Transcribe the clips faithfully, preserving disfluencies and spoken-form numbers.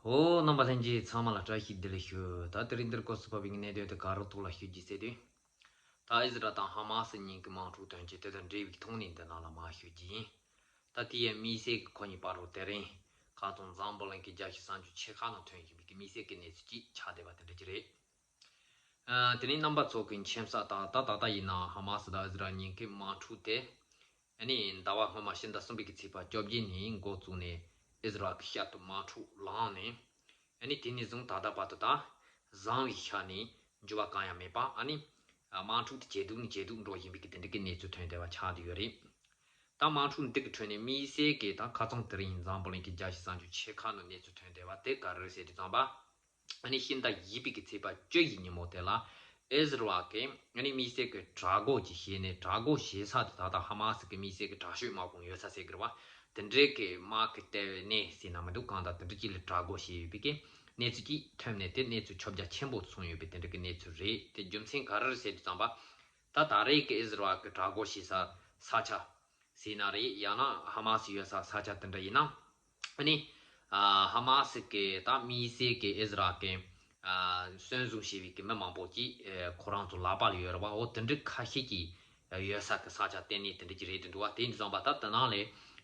ཨོ། རྣམ་པ་ལྷན་རྒྱས་ཚང་མ་ལ་བཀྲ་ཤིས་བདེ་ལེགས་ཞུ། ད་དེ་རིང་འདིར་སྐབས་སུ་བབས་པའི་གནད་དོན་དེ་ག་རུ་ཐོག་ལ་ཞུ་རྒྱུ་ཟེར་དུས། ད་ཨི་ཟི་རལ་དང་ཧ་མ་སི་གཉིས་ཀྱི་དམག་འཁྲུག་དོན་རྐྱེན་དེ་དང་འབྲེལ་བའི་ཐོག་ནས་འདི་ནང་ལ་མར་ཞུ་རྒྱུ་ཡིན། ད་དེ་ཡང་དམིགས་བསལ་གྱི་ཁོ་གཉིས་བར་དུ་དེ་རིང་ཁ་སང་འཛམ་བུ་གླིང་གི་རྒྱལ་སྤྱིའི་གསར་འགྱུར་ཆེ་ཁག་ནང་ཐོན་བཞིན་པའི་དམིགས་བསལ་གྱི་གནས་ཚུལ་ཅིག་ཆགས་བསྡད་པ་དེ་འདྲ་ཅིག་རེད། ཨ། དེ་ནས་རྣམ་པ་ཚོ་གི་མཁྱེན་གསལ་ལྟར་ད་ད་ལྟ་ཡིན་ན་ཧ་མ་སི་དང་ཨི་ཟི་རལ་གཉིས་ཀྱི་དམག་འཁྲུག་དེ། ཨ་ནི་ཟླ་བ་སྔོན་མ་ཕྱི་ཟླ་གསུམ་པའི་གི་ཚེས་པ་བཅོ་བརྒྱད་ནས་འགོ་བཙུགས་ནས་ཨི་ཟི་རལ་གྱི་ཤར་དུ་དམག་འཁྲུག་ལངས་ནས། ཨ་ནི་དེ་ནས་བཟུང་ད་ལྟ་བར་དུ་ད་བཟང་བའི་ཆ་ནས་འགྱུར་བ་གང་ཡང་མེད་པ། ཨ་ནི་དམག་འཁྲུག་དེ་ཇེ་སྡུག་ནས་ཇེ་སྡུག་འགྲོ་བཞིན་པའི་གི་དེ་འདྲ་གི་གནས་ཚུལ་ཐོན་བསྡད་པ་ཆགས་བསྡད་ཡོད་རེད། ད་དམག་འཁྲུག་འདི་གི་ཁྲོད་ནས་དམིགས་བསལ་གྱི་ད་ཁ་སང་དེ་རིང་འཛམ་བུ་གླིང་གི་རྒྱལ་སྤྱིའི་གསར་འགྱུར་ཆེ་ཁག་ནང་གནས་ཚུལ་ཐོན་བསྡད་པ་དེ་ག་རེ་རེད་ཟེར་དུས་ཙམ་པ། ཨ་ནི་ཕྱི་ཟླ་བཞི་པའི་གི་ཚེས་པ་བཅུ་ཡི་ཉིན་མོ་དེ་ལ་ཨི་ཟི་རལ་གྱི་ཨ་ནི་དམིགས་བསལ་གྱི་དྲག་རྒོལ་ཅིག་བྱས་ནས། དྲག་རྒོལ་བྱེད་ས་དེ་ད་ལྟ་ཧ་མ་སི་གི་དམིགས་བསལ་གྱི་དྲག་ཤོས་དམག་དཔུང་ཡོད་ས་ཟེར་གི་རེད་བ། དེ་འདྲའི་གི་དམག་གི་ལྟེ་བའི་གནས་ཟེར་ན་མི་འདུག་གང་ལྟར་དེ་འདྲ་ཅིག་ལ་དྲག་རྒོལ་བྱས་ཡོད་པའི་གི་གནས་ཚུལ་ཅིག་ཐོན་ནས། དེ་གནས་ཚུལ་ཁྱབ་རྒྱ་ཆེན་པོ་སོང་ཡོད་པའི་དེ་འདྲ་གི་གནས་ཚུལ་རེད། དེ་རྒྱུ་མཚན་ག་རེ་རེད་ཟེར་དུས་ཙམ་པ། ད་ད་རེས་ཀྱི་ཨི་ཟི་རལ་གྱི་དྲག་རྒོལ་བྱེད་ས་ས་ཆ་ཟེར་ན་རེད། ཡང་ན་ཧ་མ་སི་ཡོད་ས་ས་ཆ་དེ་འདྲ་ཡིན་ན། ཨ་ནི་ཨ་ཧ་མ་སི་གི་ད་དམིགས་བསལ་གྱི་ཨི་ཟི་རལ་གྱི་ཨ་གསོན་བཟུང་བྱས་པའི་གི་མི་མང་པོ་ཅིག་ཨ་ཁོ་རང་ཚོ་ལག་པ་ལ་ཡོད་རེད་བ། འོ་དེ་འདྲ་ཁ་ཤས་ཀྱི་ཡོད་ས་གི་ས་ཆ་གཏན་ནས་དེ་འདྲ་ཅིག་རེད་འདུག་བ། དེ་ཡིན་དུས་ཙམ་པ་ད་དེ་ནང་ལ་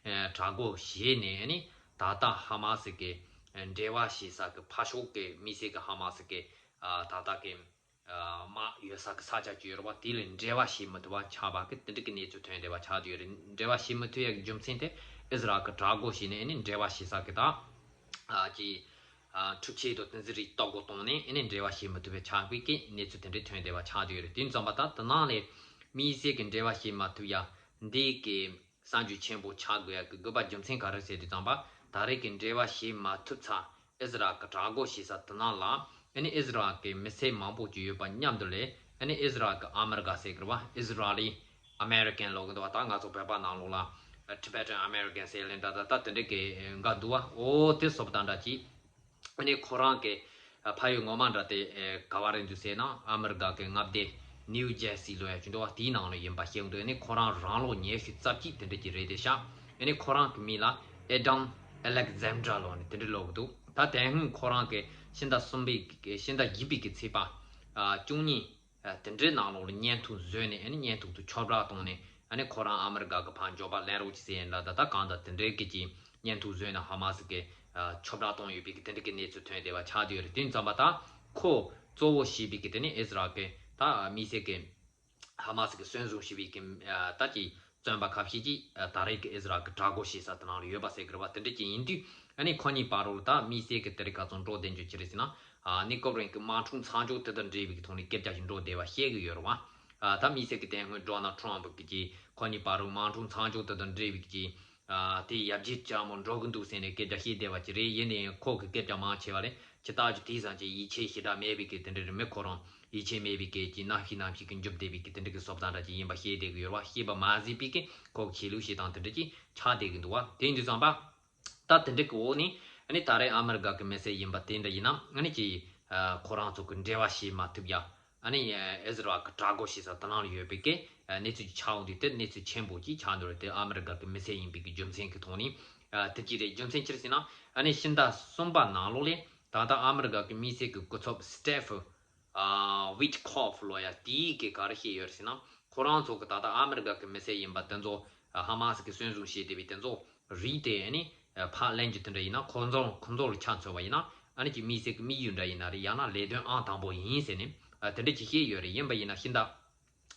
ཨ་དྲག་རྒོལ་བྱས་ནས། ཨ་ནི་ད་ལྟ་ཧ་མ་སི་གི་འབྲེལ་བ་བྱེད་ས་གི་ཕར་ཕྱོགས་གི་དམིགས་བསལ་གྱི་ཧ་མ་སི་གི་ཨ་ད་ལྟ་གི་དམག་ཡོད་ས་གི་ས་ཆ་ཅིག་ཡོད་རེད་བ། དེ་ལ་འབྲེལ་བ་བྱེད་མི་ཐུབ་པ་ཆགས་པ་གི་དེ་འདྲ་གི་གནས་ཚུལ་ཐོན་བསྡད་པ་ཆགས་བསྡད་ཡོད་རེད། འབྲེལ་བ་བྱེད་མི་ཐུབ་ཡག་གི་རྒྱུ་མཚན་དེ་ཨི་ཟི་རལ་གི་དྲག་རྒོལ་བྱས་ནས། ཨ་ནི་འབྲེལ་བ་བྱེད་ས་གི་ད་ཨ་ཅི་ཨ་འཕྲུལ་ཆས་དང་དེ་ཚོ་རིགས་ལྟ་སྐོར་བཏང་ནས། ཨ་ནི་འབྲེལ་བ་བྱེད་མི་ཐུབ་པའི་ཆགས་པའི་གི་གནས་ཚུལ་དེ་འདྲ་ཐོན་བསྡད་པ་ཆགས་བསྡད་ཡོད་རེད། དེ་ཡིན་དུས་ཙམ་པ་ད་དེ་ནང་ལ་དམིགས་བསལ་གི་འབྲེལ་བ་བྱེད་མ་ཐུབ་ཡག་འདི་གི་གསར་འགྱུར་ཆེན་པོ་ཆགས་དགོས་ཡག་གི་དགོས་པ་རྒྱུ་མཚན་ག་རེ་ཟེར་དུས་ཙམ་པ། ད་རེས་ཀྱི་འབྲེལ་བ་བྱེད་མ་ཐུབ་ཚེ་ཨི་ཟི་རལ་གྱི་དྲག་རྒོལ་བྱེད་ས་དེ་ནང་ལ་ཨ་ནི་ཨི་ཟི་རལ་གྱི་མི་སེར་མང་པོ་ཅིག་ཡོད་པ་མཉམ་དུ་ལས། ཨ་ནི་ཨི་ཟི་རལ་གྱི་ཨ་མི་རི་ཀ་ཟེར་གི་རེད་བ། ཨི་ཟི་ར་ལི་ཨ་མེ་རི་ཀན་ལབ་གི་འདུག་བ། ད་ང་ཚོ་བོད་པ་ནང་ལོགས་ལ་Tibetan American ཟེར་ལེ་འདྲ། ད་ད་དེ་འདྲ་གི་འགའ་འདུག་བ། འོ་དེ་སོབ་དང་འདྲ་ཅིག་ཨ་ནི་ཁོ་རང་གི་ཕ་ཡུལ་ངོ་མ་འདྲ་དེ་ག་བ་རེད་འདུག་ཟེར་ན། ཨ་མི་རི་ཀ་གི་མངའ་སྡེ་ནིའུ་ཇར་སི་ལབ་ཡག་ཅིག་འདུག་བ། དེའི་ནང་ལ་ཡིན་པ་ཤེས་འདུག་ཨ་ནི་ཁོ་རང་རང་ལོ་ཉི་ཤུ་རྩ་གཅིག་དེ་འདྲ་ཅིག་རེད་དེ་ཤག་ཨ་ནི་ཁོ་རང་གི་མིང་ལ་ཨེ་ཌམ་ཨེ་ལེག་ཟན་ཌྲ་ལབ་ནས་དེ་འདྲ་ལབ་གི་འདུག་ད་དེ་སྔོན་ཁོ་རང་གི་ཕྱི་ཟླ་གསུམ་པའི་ཕྱི་ཟླ་བཞི་པའི་གི་ཚེས་པ་བཅུ་གཉིས། ཨ་དེ་འདྲའི་ནང་ལོགས་ལ་བརྙན་ཐུང་བཟོས་ནས། ཨ་ནི་བརྙན་ཐུང་དེ་ཁྱབ་བསྒྲགས་བཏང་ནས། ཨ་ནི་ཁོ་རང་ཨ་མི་རི་ཀ་གི་ཕར་འབྱོར་པ་ལེན་རོགས་གྱིས་ཟེར་ཡིན་ལ། ད་ད་གང་ལྟར་དེ་འདྲའི་གི་ཅིག་བརྙན་ཐུང་བཟོས་ནས་ཧ་མ་སི་གི་ཨ་ཁྱབ་བསྒྲགས་བཏང་ཡོད་པའི་གི་དེ་འདྲའི་གི་གནས་ཚུལ་ཐོན་བསྡད་པ་ཆགས་བསྡད་ཡོད་རེད། དེ་ཡིན་ཙམ་པ་ད་ཁོ་གཙོ་བོ་བྱས་པའི་གི་དེ་ནི་ཨི་ཟི་རལ་གི་ད་དམིགས་བསལ་གི་ཧ་མ་སི་གི་གསོན་བཟུང་བྱས་པའི་གི་ཨ་ད་ཅིག་བཙོན་པ་ཁ་ཤས་ཅིག་ཨ་ད་རེས་ཀྱི་ཨི་ཟི་རལ་གྱི་དྲག་རྒོལ་བྱེད་ས་དེ་ནང་ལ་ཡོད་པ་ཟེར་གི་རེད་བ། དེ་འདྲ་ཅིག་ཡིན་དུས། ཨ་ནི་ཁོ་གཉིས་བར་དུ་ད་དམིགས་བསལ་གྱི་དེ་རིང་ཁ་སང་འགྲོ་བསྡད་རྒྱུ་ཅི་རེད་ཟེར་ན། ཨ་གནས་སྐབས་རིང་གི་དམག་འཁྲུག་མཚམས་འཇོག་དེ་དང་འབྲེལ་བའི་གི་ཐོག་ནས་སྐད་ཆ་ཞིག་འགྲོ་བསྡད་པ་ཤེས་གི་ཡོད་རེད་བ། ཨ་ད་དམིགས་བསལ་གྱི་དེ་སྔོན་ཌོ་ནལ་ཊམ་གྱིས་ཁོ་གཉིས་བར་དུ་དམག་འཁྲུག་མཚམས་འཇོག་དེ་དང་འབྲེལ་བའི་གི་ཨ་དེ་ཡར་རྒྱས་ཅན་མོ་འགྲོ་གི་འདུག་ཟེར་ནས་སྐད་ཆ་བཤད་བསྡད་པ་ཅིག་རེད། ཡིན་ནའི་ཁོ་གི་སྐད་ཆ་མང་ཆེ་བ་ལས་ཇི་ལྟར་ཅིག་དེང་སང་ཅིག་ཡིད་ཆེས་ཞེ་དྲག་མེད་པའི་གི་དེ་འདྲ་རེད། མི་ཁོ་རང་ཡིད་ཆེས་མེད་པའི་གི་ཅིག་ནམ་ཞིག་ནམ་ཞིག་གི་འཇུབ་བསྡད་པའི་གི་དེ་འདྲ་གི་བཟོ་ལྟ་འདྲ་ཅིག་ཡིན་པ་ཤེས་བསྡད་གི་ཡོད་རེད་བ། ཤེས་པ་མ་ཟད་པའི་གི་ཁོ་གི་ཆོས་ལུགས་ཤིག་དང་དེ་འདྲ་ཅིག་ཆགས་བསྡད་གི་འདུག་བ། དེ་ཡིན་དུས་ཙམ་པ། ད་དེ་འདྲ་གི་འོག་ནས་ཨ་ནི་ད་རེས་ཨ་མི་རི་ཀ་གི་མི་སེར་ཡིན་པ་དེ་འདྲ་ཡིན་ན། ཨ་ནི་ཅིག་ཨ་ཁོ་རང་ཚོ་གི་འབྲེལ་བ་བྱེད་མ་ཐུབ་ཡ། ཨ་ནི་ཨི་ཟི་རལ་གི་དྲག་རྒོལ་བྱེད་ས་དེ་ནང་ལ་ཡོད་པའི་གི་ཨ་གནས་ཚུལ་ཅིག་ཆགས་འོང་དུས། དེ་གནས་ཚུལ་ཆེན་པོ་ཅིག་ཆགས་འདུག་རེད། དེ་ཨ་མི་རི་ཀ་གི་མི་སེར་ཡིན་པའི་གི་རྒྱུ་མཚན་གི་ཐོག་ནས། ཨ་དེ་ཅིག་རེད། རྒྱུ་མཚན་ཅི་རེད་ཟེར་ན། ཨ་ནི་ཕྱི་ཟླ་གསུམ་པ་ནང་ལོགས་ལས་ད་ལྟ་ཨ་མི་རི་ཀ་གི་དམིགས་བསལ་གི་སྐུ་ཚབ་སི་ཊེ་ཕི་ཨ་ཝིཊ་ཁོཕ་ལབ་ཡ་དེས་གི་ག་རེ་བཤད་ཡོད་རེད་ཟེར་ན། ཁོ་རང་ཚོ་གི་ད་ལྟ་ཨ་མི་རི་ཀ་གི་མི་སེར་ཡིན་པ་དེ་ཚོ། ཨ་ཧ་མ་སི་གི་གསོན་བཟུང་བྱས་བསྡད་པའི་དེ་ཚོ་རིགས་དེ་ཨ་ནི་ཨ་ཕར་ལེན་རྒྱུ་དེ་འདྲ་ཡིན་ན། ཁོང་ཚོ་ཁོང་ཚོ་ལ་ཆ་མཚོན་པ་ཡིན་ན། ཨ་ནི་ཅིག་དམིགས་བསལ་གི་དམིགས་ཡུལ་འདྲ་ཡིན་ན་རེད། ཡང་ན་ལས་དོན་ཨང་དང་པོ་ཡིན་ཟེར་ནས་ཨ་དེ་འདྲ་ཅིག་བཤད་ཡོད་རེད། ཡིན་པ་ཡིན་ན་ཕྱི་ཟླ་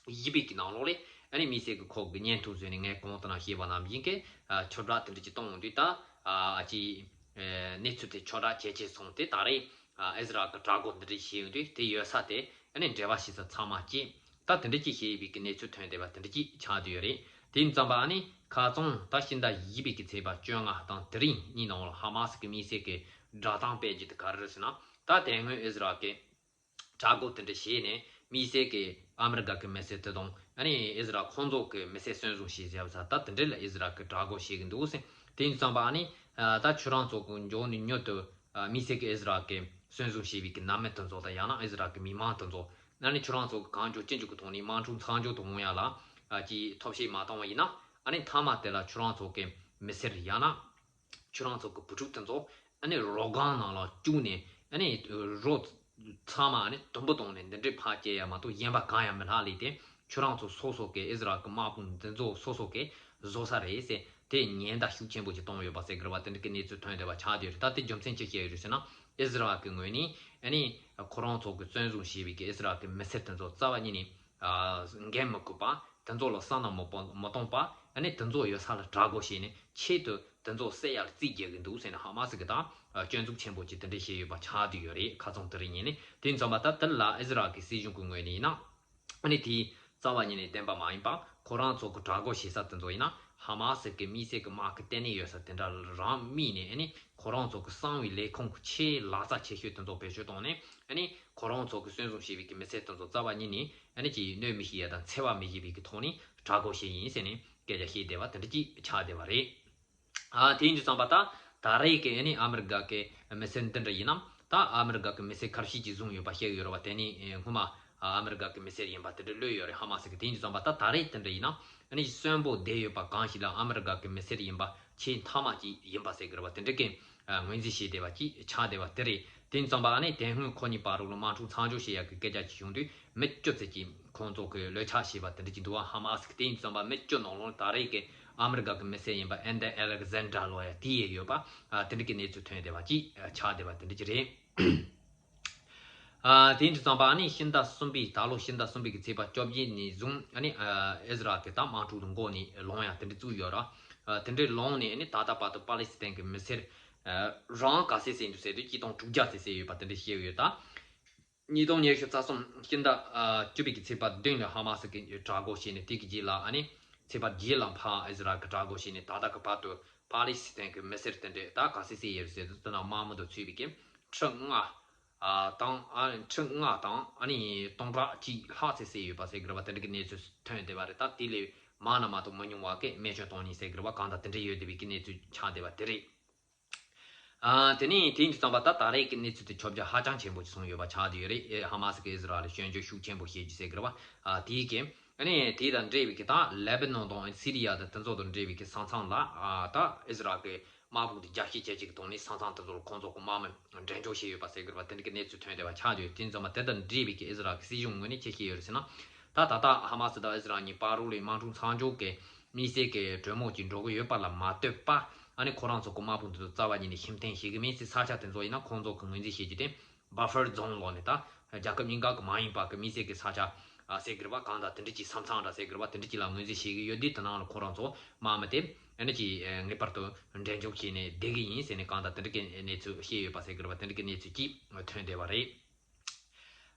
བཞི་པའི་གི་ནང་ལོགས་ལས་ཨ་ནི་དམིགས་བསལ་གི་ཁོ་གི་བརྙན་ཐུང་བཟོས་ནས། ངས་གོང་དུ་ནང་བཤད་པ་ནང་བཞིན་གི་ཨ་ཁྱབ་བསྒྲགས་དེ་འདྲ་ཅིག་གཏོང་འོང་དུས། ད་ཨ་ཅིག་ཨ་གནས་ཚུལ་དེ་ཁྱབ་བསྒྲགས་བྱས་བྱས་སོང་དུས། ད་རེས་ཨ་ཨི་ཟི་རལ་གི་དྲག་རྒོལ་འདི་འདྲ་བྱས་ཡོང་དུས། དེ་ཡོད་ས་དེ་ཨ་ནི་འབྲེལ་བ་བྱེད་ས་ཚང་མ་བཅད། ད་དེ་འདྲ་ཅིག་བྱས་པའི་གི་གནས་ཚུལ་ཐོན་བསྡད་པ་དེ་འདྲ་ཅིག་ཆགས་བསྡད་ཡོད་རེད། དེ་ཡིན་ཙམ་པ་ཨ་ནི་ཁ་སང་ད་ཕྱི་ཟླ་བཞི་པའི་གི་ཚེས་པ་བཅོ་ལྔ་དང་དེ་རིང་གཉིས་ནང་ལ་ཧ་མ་སི་གི་དམིགས་བསལ་གི་བསྒྲགས་གཏམ་སྤེལ་རྒྱུ་དེ་ག་རེ་རེད་ཟེར་ན། ད་དེ་སྔོན་ཨི་ཟི་རལ་གི་དྲག་རྒོལ་དེ་འདྲ་བྱས་ནས་དམིགས་བསལ་གི་ཨ་མི་རི་ཀ་གི་མི་སེར་དེ་དང་། ཨ་ནི་ཨི་ཟི་རལ་ཁོང་ཚོ་གི་མི་སེར་གསོན་བཟུང་བྱས་བཞག་པ་ཚ། ད་དེ་འདྲ་ལ་ཨི་ཟི་རལ་གི་དྲག་རྒོལ་བྱེད་གི་འདུག་ཟེར། དེ་ཡིན་ཙམ་པ་ཨ་ནི་ཨ་ད་ཁྱོད་རང་ཚོ་གི་མགྱོགས་ནས་མྱུར་དུ་ཨ་དམིགས་བསལ་གི་ཨི་ཟི་རལ་གི་གསོན་བཟུང་བྱས་པའི་གི་ནང་མི་དེ་ཚོ་དང་། ཡང་ན་ཨི་ཟི་རལ་གི་མི་མང་དེ་ཚོ། ཨ་ནི་ཁྱོད་རང་ཚོ་གི་གང་མགྱོགས་ཅི་མགྱོགས་གི་ཐོག་ནས་དམག་འཁྲུག་མཚམས་འཇོག་ཏུ་འོང་ཡ་ལ་ཨ་ཅིག་ཐབས་ཤེས་མ་བཏང་བ་ཡིན་ན། ཨ་ནི་མཐའ་མ་དེ་ལ་ཁྱོད་རང་ཚོ་གི་མི་སེར། ཡང་ན་ ཁྱོད་རང་ཚོ་གི་བུ་ཕྲུག་དེ་ཚོ་ཨ་ནི་རོ་སྒང་ནང་ལ་བཅུག་ནས་ཨ་ནི་རོ་ཚང་མ་ཨ་ནི་དུམ་བུ་བཏང་ནས་འདི་འདྲའི་ཕར་སྐྱེལ་ཡ་མ་གཏོགས་གཞན་པ་གང་ཡང་མི་ལྷག་ལས་ཏེ། ཁྱོད་རང་ཚོ་སོ་སོ་གི་ཨིས་ར་ཨེལ་གི་དམག་དཔུང་འདི་ཚོ་སོ་སོ་གི་བཟོ་ས་རེད་ཟེར། དེ་ཉེན་བརྡ་ཤུགས་ཆེན་པོ་ཞིག་བཏང་ཡོད་པ་ཟེར་གི་རེད་བ། དེ་འདྲ་གི་གནས་ཚུལ་ཐོན་བསྡད་པ་ཆགས་བསྡད་ཡོད་རེད། ད་དེ་རྒྱུ་མཚན་ཅི་ཞིག་ཡོད་རེད་ཟེར་ན། ཨིས་ར་ཨེལ་གི་ངོས་ནས་ཨ་ནི་ཁོ་རང་ཚོ་གི་བཙན་བཟུང་བྱས་པའི་གི་ཨིས་ར་ཨེལ་གི་མི་སེར་དེ་ཚོ་རྩ་བ་ཉིད་ནས་ཨ་འགན་མི་འཁུར་བ། དེ་ཚོ་ལ་བསམ་བློ་མི་སྤོ་མི་གཏོང་བ། ཨ་ནི་དེ་ཚོ་ཡོད་ས་ལ་དྲག་རྒོལ་བྱས་ནས་ཆེད་དུ་དེ་ཚོ་བསད་ཡར་རྩིས་རྒྱག་གི་འདུག་ཟེར་ནས་ཧ་མ་སི་གི་དང་སྐྱོན་འཛུགས་ཆེན་པོ་ཅིག་དེ་འདྲ་བྱས་ཡོད་པ་ཆགས་བསྡད་ཡོད་རེད། ཁ་སང་དེ་རིང་ཉིན་ནས། དེ་ཡིན་ཙང་པ་ད་དེ་ལ་ཨིས་ར་ཨེལ་གི་སྲིད་གཞུང་གི་ངོས་ནས་ཡིན་ན། ཨ་ནི་དེ་རྩ་བ་ཉིད་ནས་བདེན་པ་མ་ཡིན་པ། ཁོ་རང་ཚོ་གི་དྲག་རྒོལ་བྱེད་ས་དེ་ཚོ་ཡིན་ན་ཧ་མ་སི་གི་དམིགས་བསལ་གི་དམག་གི་ལྟེ་གནས་ཡོད་ས་དེ་འདྲ་རང་དམིགས་ནས། ཨ་ནི་ཁོ་རང་ཚོ་གི་གསང་བའི་ལས་ཁུངས་གི་ཆེས་ལག་རྩལ་ཆེ་ཤོས་དེ་ཚོ་བེད་སྤྱོད་བཏང་ནས། ཨ་ནི་ཁོ་རང་ཚོ་གི་བཙན་བཟུང་བྱས་པའི་གི་མི་སེར་དེ་ཚོ་རྩ་བ་ཉིད་ནས་ཨ་ནི་ཅིག་གནོད་མི་ཤེས་ཡ་དང་འཚེ་བ་མི་ཤེས་པའི་གི་ཐོག་ནས་དྲག་རྒོལ་བྱས་ཡིན་ཟེར་ནས་སྐད་ཆ་བཤད་བསྡད་པ་དེ་འདྲ་ཅིག་ཆགས་བསྡད་པ་རེད། ཨ་དེ་ཡིན་དུས་ཙམ་པ་ད་ད་རེས་ཀྱི་ཨ་ནི་ཨ་མི་རི་ཀ་གི་མི་སེར་འདི་འདྲ་ཡིན་ནམ། ད་ཨ་མི་རི་ཀ་གི་མི་སེར་ཁ་ཤས་ཀྱིས་བཟུང་ཡོད་པ་བཤད་ཡོད་རེད་བ། དེ་ནི་སྔོན་མ་ཨ་མི་རི་ཀ་གི་མི་སེར་ཡིན་པ་དེ་འདྲ་ལོས་ཡོད་རེད། ཧ་མ་སི་གི་དེ་ཡིན་དུས་ཙམ་པ་ད་ད་རེས་དེ་འདྲ་ཡིན་ན་ཨ་ནི་གསོན་པོ་བསྡད་ཡོད་པ་གང་ཞིག་ལ་ཨ་མི་རི་ཀ་གི་མི་སེར་ཡིན་པ་ཆེས་མཐའ་མ་ཅིག་ཡིན་པ་ཟེར་གི་རེད་བ། དེ་འདྲ་གི་ངོས་འཛིན་བྱས་བསྡད་པ་ཅིག་ཆགས་བསྡད་པ་དེ་རེད། དེ་ཡིན་ཙམ་པ་ཨ་ནི་དེ་སྔོན་ཁོ་གཉིས་བར་ལ་དམག་འཁྲུག་མཚམས་འཇོག་བྱེད་ཡག་གི་སྐད་ཆ་ཅིག་བྱུང་དུས་མི་བཅུ་ཙམ་ཅིག་ཁོང་ཚོ་གི་ལོ་ཆགས་བྱས་པ་དེ་འདྲ་ཅིག་འདུག་བ། ཧ་མ་སི་གི་དེ་ཡིན་ཙམ་པ་མི་བཅུ་ནང་ལོགས་ད་རེས་ཀྱི་ཨ་མི་རི་ཀ་གི་མི་སེར་ཡིན་པ་ཨེན་དེ་ཨེ་ལེག་ཟན་ཌར་ལོ་ཡ་དེ་ཡས་ཡོད་པ། ཨ་དེ་འདྲ་གི་གནས་ཚུལ་ཐོན་བསྡད་པ་ཅིག་ཆགས་བསྡད་པ་དེ་འདྲ་ཅིག་རེད། ཨ་དེ་ཡིན་དུས་ཙམ་པ་ཨ་ནི་ཕྱི་ཟླ་གསུམ་པའི་ད་ལོ་ཕྱི་ཟླ་གསུམ་པའི་གི་ཚེས་པ་བཅོ་བརྒྱད་ནས་བཟུང་ཨ་ནི་ཨ་ཨིས་ར་ཨེལ་གི་ད་དམག་འཁྲུག་ལ་མགོ་ནས་ལངས་ཡ་དེ་འདྲ་བཙུགས་ཡོད་ར། ཨ་དེ་འདྲའི་ལངས་ནས་ཨ་ནི་ད་ལྟ་བར་དུ་པ་ལི་སི་ཐན་གི་མི་སེར་ཨ་རང་ག་ཚད་བསད་འདུག་ཟེར་དུས་ཆིག་སྟོང་དྲུག་བརྒྱ་ཙམ་བསད་ཡོད་པ་དེ་འདྲ་བཤད་ཡོད་ད། ཉིས་སྟོང་ཉི་ཤུ་རྩ་གསུམ་ཕྱི་ཟླ་ཨ་བཅུ་པའི་གི་ཚེས་པ་བདུན་ལ་ཧ་མ་སི་གི་དྲག་རྒོལ་བྱས་ནས་དེ་གི་རྗེས་ལ་ཨ་ནི་ཚེས་པ་བརྒྱད་ལ་ཕར་ཨིས་ར་ཨེལ་གི་དྲག་རྒོལ་བྱས་ནས་ད་ལྟ་གི་བར་དུ་པ་ལི་སི་ཐན་གི་མི་སེར་དེ་འདྲས་ད་ག་ཚད་བསད་ཡོད་ཟེར་དུས་དེ་ན་དམག་མི་དང་ཚུད་པའི་གི་ཁྲི་ལྔ་ཨ་དང་ཨ་ཁྲི་ལྔ་དང་ཨ་ནི་སྟོང་ཕྲག་གཅིག་ལྷག་ཙམ་བསད་ཡོད་པ་ཟེར་གི་རེད་བ། དེ་འདྲ་གི་གནས་ཚུལ་ཐོན་བསྡད་པ་རེད། ད་དེ་ལས་མང་ན་མ་གཏོགས་མི་ཉུང་བ་གི་རྨས་སྐྱོན་གཏོང་ནི་ཟེར་གི་རེད་བ། གང་ལྟར་དེ་འདྲ་ཡོད་བསྡད་པའི་གི་གནས་ཚུལ་ཆགས་བསྡད་པ་དེ་རེད། ཨ་དེ་ནས་དེ་ཡིན་དུས་ཙམ་པ་ད་ད་རེས་ཀྱི་གནས་ཚུལ་དེ་ཁྱབ་རྒྱ་ཧ་ཅང་ཆེན་པོ་ཅིག་སོང་ཡོད་པ་ཆགས་བསྡད་ཡོད་རེད། ཨེ་ཧ་མ་སི་གི་ཨིས་ར་ཨེལ་ལ་སྐྱོན་བརྗོད་ཤུགས་ཆེན་པོ་བྱེད་རྒྱུ་ཟེར་གི་རེད་བ། ཨ་དེའི་གི་ཨ་ནི་དེ་དང་འབྲེལ་བའི་གི་ད་ལེ་བྷ་ནོན་དང་སི་རི་ཡ་དང་དེ་ཚོ་དང་འབྲེལ་བའི་གི་ས་མཚམས་ལ་ཨ་ད་ཨིས་ར་ཨེལ་གི་དམག་དཔུང་དེ་རྒྱབ་བཤིག་བྱེད་ཅིག་གི་ཐོག་ནས་ས་མཚམས་དེ་ཚོ་ལ་ཁོང་ཚོ་གི་དམག་མི་འགྲེམས་འཇོག་བྱས་ཡོད་པ་ཟེར་གི་རེད་བ། དེ་འདྲ་གི་གནས་ཚུལ་ཐོན་བསྡད་པ་ཆགས་བསྡད་ཡོད། དེ་ཡིན་ཙམ་པ་དེ་དང་འབྲེལ་བའི་གི་ཨིས་ར་ཨེལ་གི་སྲིད་གཞུང་ངོས་ནས་ཅི་བཤད་ཡོད་རེད་ཟེར་ན། ད་ད་ལྟ་ཧ་མ་སི་དང་ཨིས་ར་ཨེལ་གཉིས་བར་ལ་དམག་འཁྲུག་མཚམས་འཇོག་གི་དམིགས་བསལ་གྱི་གྲོས་མོལ་ཅིག་འགྲོ་གི་ཡོད་པ་ལ་མ་ལྟོས་པ། ཨ་ནི་ཁོ་རང་ཚོ་གི་དམག་དཔུང་དེ་ཚོ་རྩ་བ་ཉིད་ནས་ཕྱིར་འཐེན་བྱེད་ཀྱི་མེད་ཟེར། ས་ཆ་དེ་ཚོ་ཡིན་ན་ཁོང་ཚོ་གི་ངོས་འཛིན་བྱེད་རྒྱུ་དེ་བྷ་ཕར་ཛོན་ལབ་ནས་ད་རྒྱལ་ཁབ་གཉིས་ཀ་གི་མ་ཡིན་པ་གི་དམིགས་བསལ་གྱི་ས་ཆ་ཨ་ཟེར་གི་རེད་བ། གང་ལྟར་དེ་འདྲ་ཅིག་ས་མཚམས་འདྲ་ཟེར་གི་རེད་བ། དེ་འདྲ་ཅིག་ལ་ངོས་འཛིན་བྱེད་ཀྱི་ཡོད་དུས་དེ་ནང་ལ་ཁོ་རང་ཚོ་དམག་མི་དེ་ཨ་ནི་ཅིག་ངེས་པར་དུ་འགྲེམས་འཇོག་བྱས་ནས་བསྡད་ཀྱི་ཡིན་ཟེར་ནས་གང་ལྟར་དེ་འདྲ་གི་གནས་ཚུལ་བཤད་ཡོད་པ་ཟེར་གི་རེད་བ། དེ་འདྲ་གི་གནས་ཚུལ་ཅིག་ཐོན་བསྡད་པ་རེད།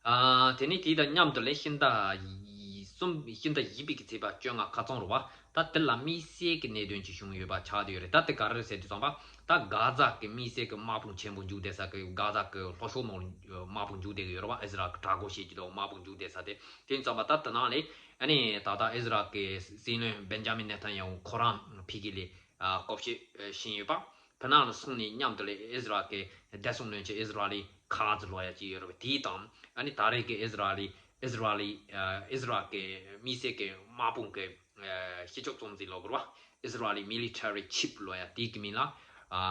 ཨ་དེ་ནས་དེ་དང་མཉམ་དུ་ལས་ཕྱི་ཟླ་གསུམ་ཕྱི་ཟླ་བཞི་པའི་གི་ཚེས་པ་བཅོ་ལྔ་ཁ་རྩང་རུ་བ་ད་དེ་ལ་དམིགས་བསལ་གྱི་གནད་དོན་ཅིག་བྱུང་ཡོད་པ་ཆགས་བསྡད་ཡོད་རེད། ད་དེ་ག་རེ་རེད་ཟེར་དུས་ཙམ་པ་ད་གྷ་ཛ་གི་དམིགས་བསལ་གྱི་དམག་དཔུང་ཆེན་པོ་འཇུག་བསྡད་ས་གི་གྷ་ཛ་གི་ལྷོ་ཕྱོགས་ནང་དམག་དཔུང་འཇུག་བསྡད་ཀྱི་ཡོད་རེད་བ། ཨིས་ར་ཨེལ་གྱི་དྲག་རྒོལ་བྱེད་ཀྱི་འདུག་དམག་དཔུང་འཇུག་བསྡད་ས་དེ། དེ་ཡིན་ཙམ་པ་ད་དེ་ནང་ལས་ཨ་ནི་ད་ལྟ་ཨིས་ར་ཨེལ་གྱི་སྲིད་བློན་བེན་ཇ་མིན་ནེ་ཐན་ཡ་ཧུ་ཁོ་རང་ཕ་གི་ལས་ཨ་བསྐོ་བཞག་བྱས་ཡོད་པ། ཕ་གི་ལ་སོང་ནས་མཉམ་དུ་ལས་ཨིས་ར་ཨེལ་གྱི་བདེ་སྲུང་བློན་ཆེན་ཨིས་ར་ཨེལ་ཁ་ཛི་ལོ་ཡ་ཅིག་ཡོད་རེད་བ། དེ་དང་ཨ་ནི་ད་རེས་ཀྱི་ཨིས་ར་ཨེལ་ཨིས་ར་ཨེལ་ཨ་ཨིས་ར་ཨེལ་གྱི་དམིགས་བསལ་གྱི་དམག་དཔུང་གི་ཨ་སྤྱི་ཁྱབ་གཙོ་འཛིན་ལབ་དགོས་རེད་བ། ཨིས་ར་ཨེལ་མི་ལི་ཊ་རི་ཆིབ་ལབ་ཡ་དེ་གི་མིང་ལ་ཨ་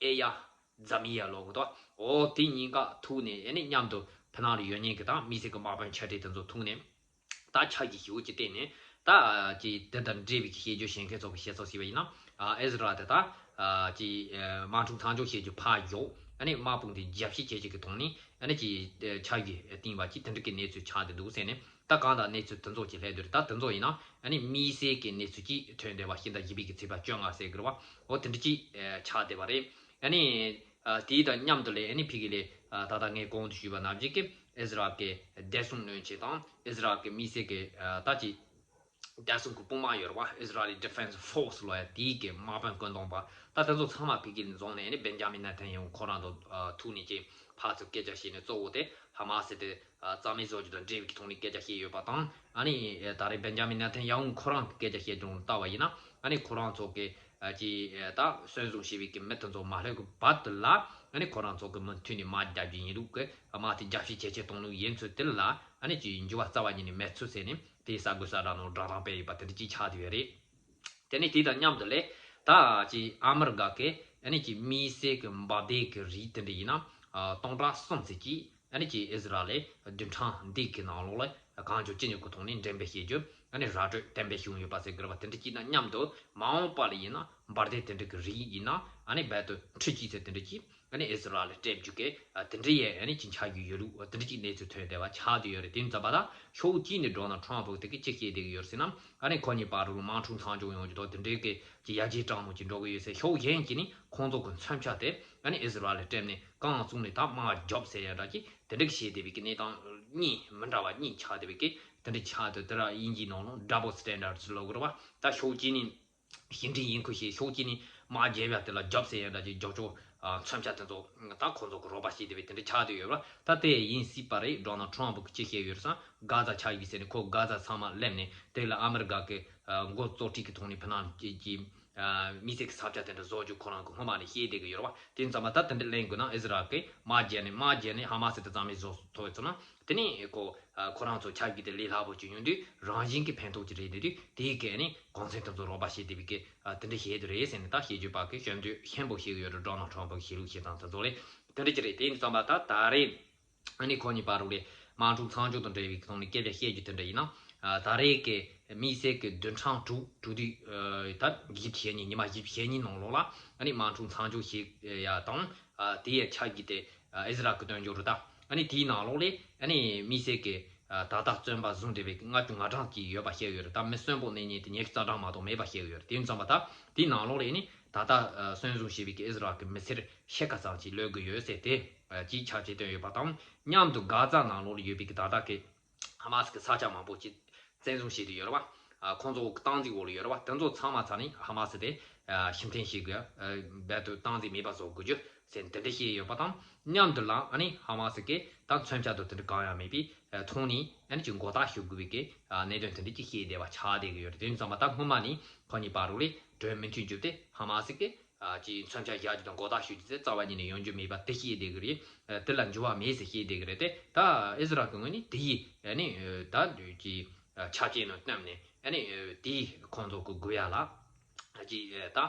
ཨེ་ཡ་ཛ་མི་ཡ་ལབ་དགོས་འདུག་འོ་དེ་གཉིས་ཀ་ཐུག་ནས་ཨ་ནི་མཉམ་དུ་ཕ་གི་ལ་ཡོད་མཁན་གྱི་དང་དམིགས་བསལ་གྱི་དམག་དཔོན་ཆེ་གྲས་དེ་ཚོ་ཐུག་ནས། ད་ཆ་གི་ཞིབ་ཀྱི་སྟེང་ནས་ད་ཅི་དེ་དང་འབྲེལ་བའི་ཤེས་རྒྱུ་ཞན་མཁན་ཚོ་གི་བཤད་ཚོ་ཞིག་པ་ཡིན་ན། ཨ་ཨིས་ར་ཨེལ་དེ་ད་ཨ་ཅི་ཨ་དམག་འཁྲུག་མཚམས་འཇོག་བྱེད་རྒྱུ་ཕར་ཞོག་ཨ་ནི་དམག་དཔུང་དེ་རྒྱབ་བཤིག་བྱེད་ཀྱི་གི་ཐོག་ནས་ཨ་ནི་ཅི་ཨ་ཆ་གི་སྟེང་བ་ཅི་དེ་འདྲ་གི་གནས་ཚུལ་ཆགས་བསྡད་འདུག་ཟེར་ནས། ད་གང་ལྟར་གནས་ཚུལ་དེ་ཚོ་ཅིག་སླེབས་འདུག་ད་དེ་ཚོ་ཡིན་ན་ཨ་ནི་དམིགས་བསལ་གྱི་གནས་ཚུལ་ཅིག་ཐོན་བསྡད་པ་ཕྱི་ཟླ་བཞི་པའི་གི་ཚེས་པ་བཅོ་ལྔ་ཟེར་གི་རེད་བ། འོ་དེ་འདྲ་ཅིག་ཨ་ཆགས་བསྡད་པ་རེད། ཨ་ནི་ཨ་དེ་དང་མཉམ་དུ་ལས་ཨ་ནི་ཕ་གི་ལས་ཨ་ད་ལྟ་ངས་གོང་དུ་ཞུས་པ་ནང་བཞིན་གྱི་ཨིས་ར་ཨེལ་གྱི་བདེ་སྲུང་བློན་ཆེན་དང་ཨིས་ར་ཨེལ་གྱི་དམིགས་བསལ་གྱི་ཨ་ད་ཅི་བདེ་སྲུང་གི་དཔུང་དམག་ཡོད་རེད་བ། Israeli Defense Force ལབ་ཡ་དེའི་གི་དམག་དཔོན་བཀོད་འདོམས་པ་ད་དེ་ཚོ་ཚང་མ་ཕ་གི་ལ་འཛོམས་ནས་ཨ་ནི་བེན་ཇ་མིན་ནེ་ཐན་ཡ་ཧུ་ཁོ་རང་དང་ཨ་ཐུག་ནས་ཀྱི་ཕར་ཚུར་སྐད་ཆ་བཤད་ནས། གཙོ་བོ་དེ་ཧ་མ་སི་དེ་ཨ་རྩ་མེད་བཟོ་རྒྱུ་དང་འབྲེལ་བའི་གི་ཐོག་ནས་སྐད་ཆ་བཤད་ཡོད་པ་དང་། ཨ་ནི་ཨ་ད་རེས་བེན་ཇ་མིན་ནེ་ཐན་ཡ་ཧུ་ཁོ་རང་གི་སྐད་ཆ་བཤད་དུས་ལྟ་བ་ཡིན་ན། ཨ་ནི་ཁོ་རང་ཚོ་གི་ཨ་ཅི་ཨ་ད་གསོན་བཟུང་བྱས་པའི་གི་མི་དེ་ཚོ་མ་སླེབས་གི་བར་དུ་ལ། ཨ་ནི་ཁོ་རང་ཚོ་གི་མུ་མཐུད་ནས་དམག་རྒྱག་རྒྱུ་ཡིན་ལུགས་གི་དམག་དེ་རྒྱབ་བཤིག་ཇེ་ཆེ་གཏོང་ལུགས་ཡིན་ཚུལ་དེ་ལ་ཨ་ནི་ཅི་འགྱུར་བ་རྩ་བ་ཉིད་ནས་མེད་ཚུལ་ཟེར་ནས་དེའི་གསར་འགོད་གསལ་བསྒྲགས་ནང་བསྒྲགས་གཏམ་སྤེལ་ཡོད་པ་དེ་འདྲ་ཅིག་ཆགས་བསྡད་ཡོད་རེད། དེ་ནས་དེ་དང་མཉམ་དུ་ལས་ད་ཅི་ཨ་མི་རི་ཀ་གི་ ཨ་ནི་ཀྱི་དམིགས་བསལ་གྱི་འབར་མདེལ་གྱི་རིགས་དེ་འདྲ་ཡིན་ན་སྟོང་ཕྲག་གསུམ་ཙམ་ཅིག་ཨ་ནི་ཀྱི་ཨི་ཟི་རལ་ལས་བདུན་ཕྲག་འདི་གི་ནང་ལོགས་ལ་གང་མགྱོགས་ཅི་མགྱོགས་ཀྱི་ཐོག་ནས་འགྲེམས་སྤེལ་བྱེད་རྒྱུ་ཨ་ནི་ར་སྤྲོད་གཏན་འབེབས་བྱུང་ཡོད་པ་ཟེར་དགོས་རེད་པ། དེ་འདྲ་ཅིག་དང་མཉམ་དུ་མ་འོངས་པ་ལ་ཡིན་ན་འབར་མདེལ་དེ་འདྲ་གི་རིགས་ཡིན་ན་ཨ་ནི་རྦད་དེ་ཁྲི་གཅིག་ཙམ་དེ་འདྲ་ཅིག་ཨ་ནི་ཨི་ཟི་རལ་ལ་སྤྲད་རྒྱུ་གི་དེ་འདྲ་ཡས་ཨ་ནི་ཅིག་ཆགས་རྒྱུ་ཡོད་ལུགས་དེ་འདྲ་ཅིག་གནས་ཚུལ་ཐོན་བསྡད་པ་ཆགས་བསྡད་ཡོད་རེད། དེ་ཙམ་པ་ད་ཕྱོགས་གཅིག་ནས་ཌོ་ནལ་ཊམ་ཕུ་དེ་གིས་ཅི་བཤད་བསྡད་ཀྱི་ཡོད་ཟེར་ན་ཨ་ནི་ཁོ་གཉིས་བར་དུ་དམག་འཁྲུག་མཚམས་འཇོག་ཡོང་རྒྱུ་དང་དེ་འདྲའི་གི་ཀྱི་ཡར་རྒྱས་སྤྲང་མོ་ཅིག་འགྲོ་གི་ཡོད་ཟེར། ཕྱོགས་གཞན་གཅིག་ནས་ཁོང་ཚོ་གི་མཚོན་ཆ་དེ་ཨ་ནི་ཨི་ཟི་རལ་ལ་སྤྲད་ནས་རྐང་བཙུགས་ནས་ད་དམག་རྒྱོབ་ཟེར་ཡ་འདྲ་ཅིག་དེ་འདྲ་གི་བཤད་བསྡད་པའི་གི་གནས་སྟངས་གཉིས་མི་འདྲ་བ་གཉིས་ཆགས་བསྡད་པའི་གི་དེ་འདྲ་ཆགས་བསྡད། དེ་ར་དབྱིན་ཇིའི་ནང་ལ་ཌབ་བལ་སི་ཊན་ཌར་ཌི་ཟེར་ལབ་དགོས་རེད་པ། ད་ཕྱོགས་གཅིག་ནས་གཞན་འདྲའི་ཡིན་ཁུལ་བྱས་ཕྱོགས་གཅིག་ནས་དམག་རྒྱབ་ཡ་དེ་ལ་རྒྱོབ་ཟེར་ཡ་འདྲ་ཅིག་རྒྱོབ་ཆོག་མཚོན་ཆ་དེ་ཚོ་ད་ཁོང་ཚོ་གི་རོགས་པ་བྱེད་བསྡད་པའི་དེ་འདྲ་ཆགས་བསྡད་ཡོད་པ། ད་དེ་ཡིན་སྲིད་པ་རེད། ཌོ་ནལ་ཊམ་ཕུ་གིས་ཅི་བཤད་ཡོད་རེད་ཟེར་ན་གྷ་ཛ་ཆགས་ཡོད་ཟེར་ནས་ཁོ་གྷ་ཛ་ཚང་མ་སླེབས་ནས་དེ་ལ་ཨ་མི་རི་ཀ་གི་འགོ་གཙོ་ཁྲིད་ཀྱི་ཐོག་ནས་ཕི་ནང་གི་དམིགས་བསལ་གྱི་ས་ཆ་དེ་འདྲ་བཟོ་རྒྱུ་ཁོ་རང་གི་སྔོན་མ་ནས་བཤད་བསྡད་ཀྱི་ཡོད་རེད་པ། དེ་ཙམ་པ་ད་དེ་འདྲ་ལེན་དགོས་ན་ཨི་ཟི་རལ་གིས་དམག་རྒྱབ་ནས་དམག་རྒྱབ་ནས་ཧ་མ་སི་དེ་རྩ་མེད་བཟོ་ཐུབ་ཡོད་ཚོད་ན། དེ་ནས་ཁོ་ཁོ་རང་ཚོ་ཆ་རྒྱུས་དེ་ལས་སླ་པོ་ཅིག་ཡོང་དུས་རང་བཞིན་གྱི་ཕན་ཐོགས་ཅིག་རེད་འདུག་དུས་དེའི་སྐད་ནས་གོང་ཚད་དེ་ཚོ་རོགས་པ་བྱེད་བསྡད་པའི་སྐད་དེ་འདྲ་བཤད་དུ་རེད་ཟེར་ནས་ད་བཤད་རྒྱུ་པ་གི་ཞབས་འདྲེན་ཆེན་པོ་བྱེད་གི་ཡོད་རེད། ཌོ་ནལ་ཊམ་ཕུ་གི་བཤད་ལུགས་བཤད་སྟངས་དེ་ཚོ་ལས་དེ་འདྲ་ཅིག་རེད། དེ་ཡིན་ཙམ་པ་ད་ད་རེས་ཨ་ནི་ཁོ་གཉིས་བར་དུ་ལས་དམག་འཁྲུག་མཚམས་འཇོག་དང་འབྲེལ་བའི་ཐོག་ནས་སྐད་ཆ་བཤད་རྒྱུ་དེ་འདྲ་ཡིན་ན་ད་རེས་ཀྱི་དམིགས་བསལ་གྱི་བདུན་ཕྲག་དྲུག་དྲུག་དུས་ད་བཞི་བཅུ་ཞེ་གཉིས་ཉི་མ་བཞི་བཅུ་ཞེ་གཉིས་ནང་ལོགས་ལ་ཨ་ནི་དམག་འཁྲུག་མཚམས་འཇོག་བྱེད་ཡ་དང་དེ་ཡ་ཆ་རྒྱུས་དེ། ཨི་ཟི་རལ་གྱི་དོན་འགྱུར་རུ་ད། ཨ་ནི་དེའི་ནང་ལོགས་ལས་ཨ་ནི་དམིགས་བསལ་གྱི་ད་ལྟ་བཙོན་པ་བཟུང་བསྡད་པའི་ལྔ་བཅུ་ང་གྲངས་ཀྱི་ཡོད་པ་བཤད་ཡོད་རེད། ད་མི་གསོན་པོ་གནས་ཉེན་དེ་ཉི་ཤུ་རྩ་གྲངས་མ་གཏོགས་མེད་པ་བཤད་ཡོད་རེད། དེ་ཙམ་པ་ད་དེའི་ནང་ལོགས་ལས་ནི་ད་ལྟ་གསོན་བཟུང་བྱས་པའི་ཨི་ཟི་རལ་གྱི་མི་སེར་ཕྱེད་ཀ་ཙམ་ཅིག་གློད་དགོས་ཡོད་ཟེར་ཏེ་ཅིག་ཁྱབ་བྱེད་བཏོན་ཡོད་པ་དང་མཉམ་དུ་གྷ་ཛ་ནང་ལོགས་ལ་ཡོད་པའི་ད་ལྟ་གི་ཧ་མ་སི་གི་ས་ཆ་མང་པོ་ཅིག་བཙན་བཟུང་བྱས་ཏེ་ཡོད་རེད་བ། ཁོང་ཚོ་གི་སྟངས་འཛིན་འོག་ལ་ཡོད་རེད་བ། དེ་ཚོ་ཚང་མ་ཚང་ནི་ཧ་མ་སི་དེ་ཕྱིར་འཐེན་བྱེད་དགོས། རྦད་དེ་སྟངས་འཛིན་མེད་པ་བཟོ་དགོས་རྒྱུ་ཟེར་དེ་འདྲ་བཤད་ཡོད་པ་དང་མཉམ་དུ་ལ་ཨ་ནི་ཧ་མ་སི་གི་ད་མཚོན་ཆ་དང་དེ་འདྲ་གང་ཡང་མེད་པའི་ཐོག་ནས་ཨ་ནི་ཅིག་མགོ་བཏགས་ཞུ་དགོས་པའི་གི་གནད་དོན་དེ་འདྲ་ཅིག་བཤད་བསྡད་པ་ཆགས་བསྡད་ཀྱི་ཡོད་རེད། དེ་ཙམ་པ་ད་སྔོན་མ་ནས་ཁོ་གཉིས་བར་དུ་ལས་གྲོས་མོས་མཐུན་བརྒྱབ་སྟེ་ཧ་མ་སི་གི་ཅིག་མཚོན་ཆ་བཞག་རྒྱུ་དང་མགོ་བཏགས་ཞུ་རྒྱུ་དེ་རྩ་བ་ཉིད་ནས་ཡོང་རྒྱུ་མེད་པ་དེ་བཤད་བསྡད་ཀྱི་རེད། དེ་ལ་འགྱུར་བ་མེད་ཟེར་བཤད་བསྡད་ཀྱི་རེད་དེ། ད་ཨི་ཟི་རལ་གྱི་ངོས་ནས་དེ་ཡིས་ཨ་ནི་ད་ཅིག་ཆ་རྐྱེན་ནང་བསྟུན་ནས་ཨ་ནི་དེ་ཁོང་ཚོ་གི་དགོས་ཡ་ལ་ཅིག་ད་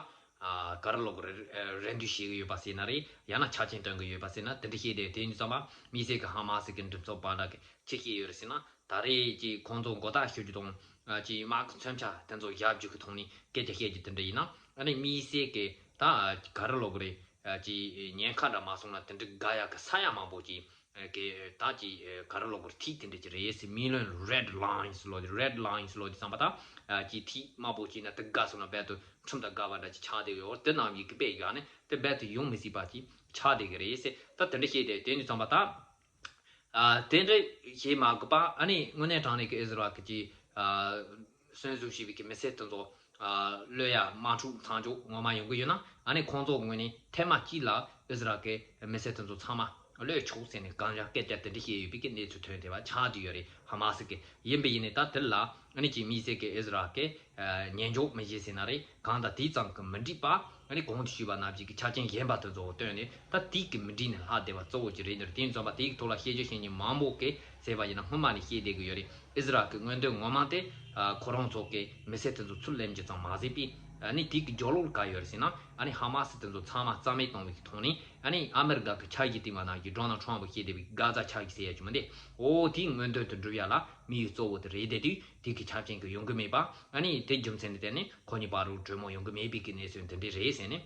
ག་རེ་ལབ་དགོས་རེད། རེ་འདུན་བྱེད་ཀྱི་ཡོད་པ་ཟེར་ན་རེད། ཡང་ན་ཆ་རྐྱེན་བཏོན་གྱི་ཡོད་པ་ཟེར་ན་དེ་འདྲ་བཤད་བསྡད། དེ་ཡིན་དུས་ཙམ་པ་དམིགས་བསལ་གྱི་ཧ་མ་སི་གི་མགྲིན་ཚབ་པ་འདྲ་གི་ཅི་བཤད་ཡོད་རེད་ཟེར་ན། ད་རེས་ཀྱི་ཁོང་ཚོ་མགོ་བཏགས་ཞུ་རྒྱུ་དང་། ཨ་ཅིག་དམག་གི་མཚོན་ཆ་དེ་ཚོ་བཞག་རྒྱུ་གི་ཐོག་ནས་སྐད་ཆ་བཤད་རྒྱུ་དེ་འདྲ་ཡིན་ན། ཨ་ནི་དམིགས་བསལ་གྱི་ད་ག་རེ་ལབ་དགོས་རེད། ཨ་ཅིག་ཉེན་ཁ་འདྲ་མ་སོང་ན་དེ་འདྲ་དགའ་ཡག་གི་ས་ཡ་མང་པོ་ཅིག་གི་ད་ཅིག་ག་རེ་ལབ་དགོས་རེད། ཐིག་དེ་འདྲ་ཅིག་རེད་ཟེར། མི་ལོན་རེད་ལའིན་སི་ལབ་དེ། རེད་ལའིན་སི་ལབ་དེ་ཙམ་པ་ད་ཨ་ཅིག་ཐིག་དམར་པོ་ཅིག་ན་དེ་དགའ་སོང་ན་རྦད་དེ་ཁྲིམས་དང་འགལ་བ་འདྲ་ཅིག་ཆགས་བསྡད་ཡོད། དེ་རྣམས་ཀྱི་དཔེ་བཞག་ནས་དེ་རྦད་དེ་ཡོང་མི་སྲིད་པ་ཅིག་ཆགས་བསྡད་ཀྱི་རེད་ཟེར། ད་དེ་འདྲ་བཤད་དེ་དེ་འདྲ་ཙམ་པ་ད། ཨ་དེ་འདྲ་བྱེད་མ་དགོས་པ། ཨ་ནི་དངོས་གནས་དྲང་གནས་ཀྱི་ཨི་ཟི་རལ་གྱི་ཅིག་ཨ་གསོན་བཟུང་བྱས་པའི་གི་མི་སེར་དེ་ཚོ་ཨ་གློད་ཡ་དམག་འཁྲུག་མཚམས་འཇོག་ངོ་མ་ཡོང་གི་ཡོད་ན། ཨ་ནི་ཁོང་ཚོ་ངོས་ནས་ཐེངས་མ་གཅིག་ལ་ཨི་ཟི་རལ་གྱི་མི་སེར་དེ་ཚོ་ཚང་མ་གློད་ཆོག་ཟེར་ནས་གང་ཡང་སྐད་ཆ་དེ་འདྲ་བཤད་ཡོད་པའི་གི་གནས་ཚུལ་ཐོན་བསྡད་པ་ཆགས་བསྡད་ཡོད་རེད། ཧ་མ་སི་གི་ཡིན་པ་ཡིན་ནའི་ད་དེ་ལ་ཨ་ནི་ཅིག་དམིགས་བསལ་གྱི་ཨི་ཟི་རལ་གྱི་ཉན་འཇོག་མི་བྱེད་ཟེར་ན་རེད། གང་ལྟར་དེ་ཙམ་གྱིས་མི་འགྲིག་པ། ཨ་ནི་གོང་དུ་ཞུས་པ་ནང་བཞིན་གྱི་ཆ་རྐྱེན་གཞན་པ་དེ་ཚོ་བཏོན་ནས་ད་དེ་གི་མི་འགྲིག་ནས་ལྷག་བསྡད་པ་གཙོ་བོ་ཅིག་རེད་འདུག་དེ་ཡིན་ཙང་པ་དེའི་ཐོག་ལ་བཤད་རྒྱུ་བཤད་མཁན་མང་པོ་གིས་ཟེར་བ་ཡིན་ན་སྔོན་མ་ནས་བཤད་བསྡད་ཀྱི་ཡོད་རེད། ཨི་ཟི་རལ་གྱི་མངོན་འདོད་ངོ་མ་དེ་ཁོ་རང་ཚོ་གི་མི་སེར་དེ་ཚོ་ཚུར་ལེན་རྒྱུ་ཙམ་མ་ཟད་པས། ཨ་ནི་དེ་གི་རྒྱབ་ལོགས་ལ་ག་ཡོད་རེད་ཟེར་ན། ཨ་ནི་ཧ་མ་སི་དེ་ཚོ་ཚང་མ་རྩ་མེད་གཏོང་བའི་ཐོག་ནས། ཨ་ནི་ཨ་མི་རི་ཀ་གི་ཆ་གཞི་སྟེང་བ་ནང་གི་ཌོ་ནལ་ཊམ་པུ་བཤད་བསྡད་པའི་གྷ་ཛ་ཆ་གཞི་ཟེར་ཡ་ཅིག་མི་འདུག་འོ་དེའི་མངོན་འདོད་དེ་འགྲུབ་ཡ་ལ་དམིགས་ཡུལ་གཙོ་བོ་དེ་རེད་བསྡད་དུས། དེ་གི་ཆ་རྐྱེན་གྱི་ཡོང་གི་མེད་པ། ཨ་ནི་དེ་རྒྱུ་མཚན་ལ་བརྟེན་ནས་ཁོ་གཉིས་བར་དུ་གྲོས་མོལ་ཡོང་གི་མེད་པའི་གི་གནས་ཚུལ་འདི་འདྲ་རེད་ཟེར་ནས་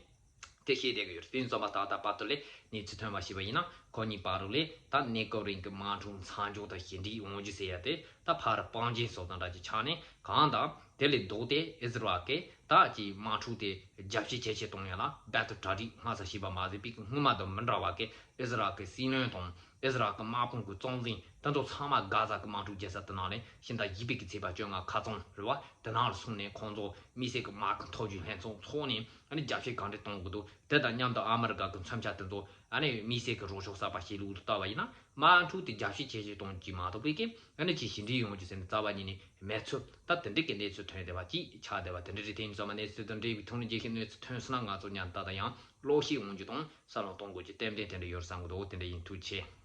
དེ་བཤད་བསྡད་ཀྱི་ཡོད་རེད། དེ་ཙམ་པ་ད་ལྟ་བར་དུ་ལས་གནས་ཚུལ་ཐོན་པ་ཞིག་པ་ཡིན་ན། ཁོ་གཉིས་བར་དུ་ལས་ད་གནས་སྐབས་རིང་གི་དམག་འཁྲུག་མཚམས་འཇོག་དང་ཞི་འགྲིག་ཡོང་རྒྱུ་ཟེར་ཡ་དེ་ད་ཕར་སྤང་རྒྱན་བཟོ་སྟངས་འདྲ་ཅིག་ཆགས་ནས། གང་ལྟར་དེ་ལས་ལྡོག་སྟེ་ཨི་ཟི་རལ་གྱིས་ད་ཀྱི་དམག་འཁྲུག་དེ་རྒྱབ་བཤིག་ཇེ་ཆེ་གཏོང་ཡ་ལ་རྦད་དེ་གྲ་སྒྲིག་སྔ་ས་བྱས་པ་མ་ཟད་པའི་གི་སྔོན་མ་དང་མི་འདྲ་བ་གི་ཨི་ཟི་རལ་གྱི་སྲིད་བློན་དང་། ཨི་ཟི་རལ་གྱི་དམག་དཔུང་གི་གཙོ་འཛིན་དེ་ཚོ་ཚང་མ་གྷ་ཛ་གི་དམག་འཁྲུག་རྒྱག་ས་དེ་ནང་ནས་ཕྱི་ཟླ་བཞི་པའི་གི་ཚེས་པ་བཅོ་ལྔ་ཁ་རྩང་རེད་བ། དེ་ནང་ལ་སོང་ནས་ཁོང་ཚོ་དམིགས་བསལ་གྱི་དམག་གི་མཐོ་རྒྱུགས་ལྷན་ཚོགས་འཚོགས་ནས། ཨ་ནི་རྒྱབ་བཤིག་གང་འདྲ་གཏོང་དགོས་འདུག་དེ་དང་མཉམ་དུ་ཨ་མི་རི་ཀ་གི་མཚོན་ཆ་དེ་ཚོ་ཨ་ནི་དམིགས་བསལ་གྱི་རོགས་སྐྱོར་གསར་པ་བྱེད་ལུགས་དུ་ལྟ་བ་ཡིན་ན། དམག་འཁྲུག་དེ་རྒྱབ་བཤིག་ཇེ་ཆེ་གཏོང་རྒྱུ་མ་གཏོགས་པའི་གི་ཨ་ནི་ཅིག་ཞི་འགྲིག་ཡོང་རྒྱུ་ཟེར་ནས་རྩ་བ་ཉིད་ནས་མེད་ཚུལ། ད་དེ་འདྲ་གི་གནས་ཚུལ་ཐོན་བསྡད་པ་ཅིག་ཆགས་བསྡད་པ་དེ་འདྲ་རེད། དེ་ཡིན་ཙང་མ་གནས་ཚུལ་དང་འབྲེལ་བའི་ཐོག་ནས་རྒྱས་བཤད་གནས་ཚུལ་ཐོན་སོང་ན་ང་ཚོ་མཉམ་དུ་ད་ལྟ་ཡང་ཀློག་ཤེས་ཡོང་རྒྱུ་དང་བསམ་བློ་གཏོང་དགོས་རྒྱུ་ཏན་ཏན་དེ་འདྲ་ཡོད་བསམ་གྱི་འདུག་དེ་འདྲ་ཡིན། ཐུགས་རྗེ་ཆེ།